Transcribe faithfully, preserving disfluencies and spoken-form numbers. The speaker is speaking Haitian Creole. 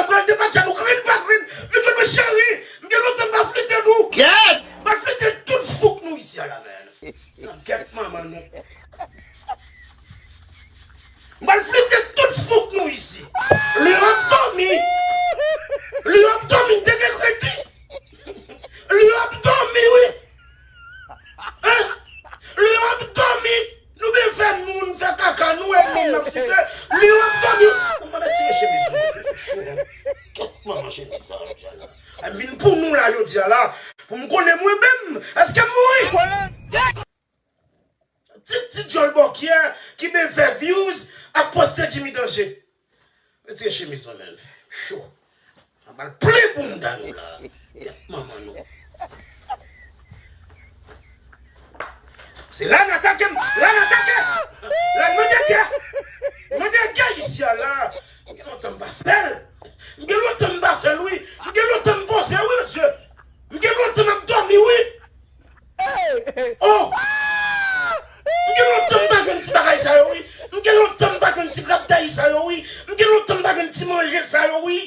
Pral depatcha nou grenn pa grenn. Vin jwenn mwen cheri. M gen lontan m pa flite nou. Kèt! M pral flite tout fouk nou isi a la, menn. Nan kèt manman nou. M pral flite tout fouk nou isi. Lè w ap dòmi. Lè w ap dòmi, m te gen kredi. Lè w ap dòmi, wi. Hein? Lè w ap dòmi, nou byen fè moun, fè kaka, nou e moun n ap site. Lè w ap dòmi, ou pa mèt tire chemiz ou. Cho, hein? Kèt manman chemiz sa, jodi a la. A vin pou nou la, jodi a la. Pou m konnen mwen menm, èske m mouri? Ti, ti djòl bòkyè ki byen fè views ap poste Jimmy Danje. Retire chemiz mwen, menn. Cho. Sa pral plen bounda nou la. Kèt manman nou. Se la n atake m. La n atake. La n mande gè. Mande gè isi a la. M gen lontan m pa fè l. M gen lontan m pa fè l, wi. M gen lontan m poze, wi, mesye. M gen lontan m ap dòmi, wi. Oh! M gen lontan m pa jwenn ti bagay sa yo, wi. M gen lontan m pa jwenn ti grapday sa yo, wi. M gen lontan m pa jwenn ti manje sa yo, wi.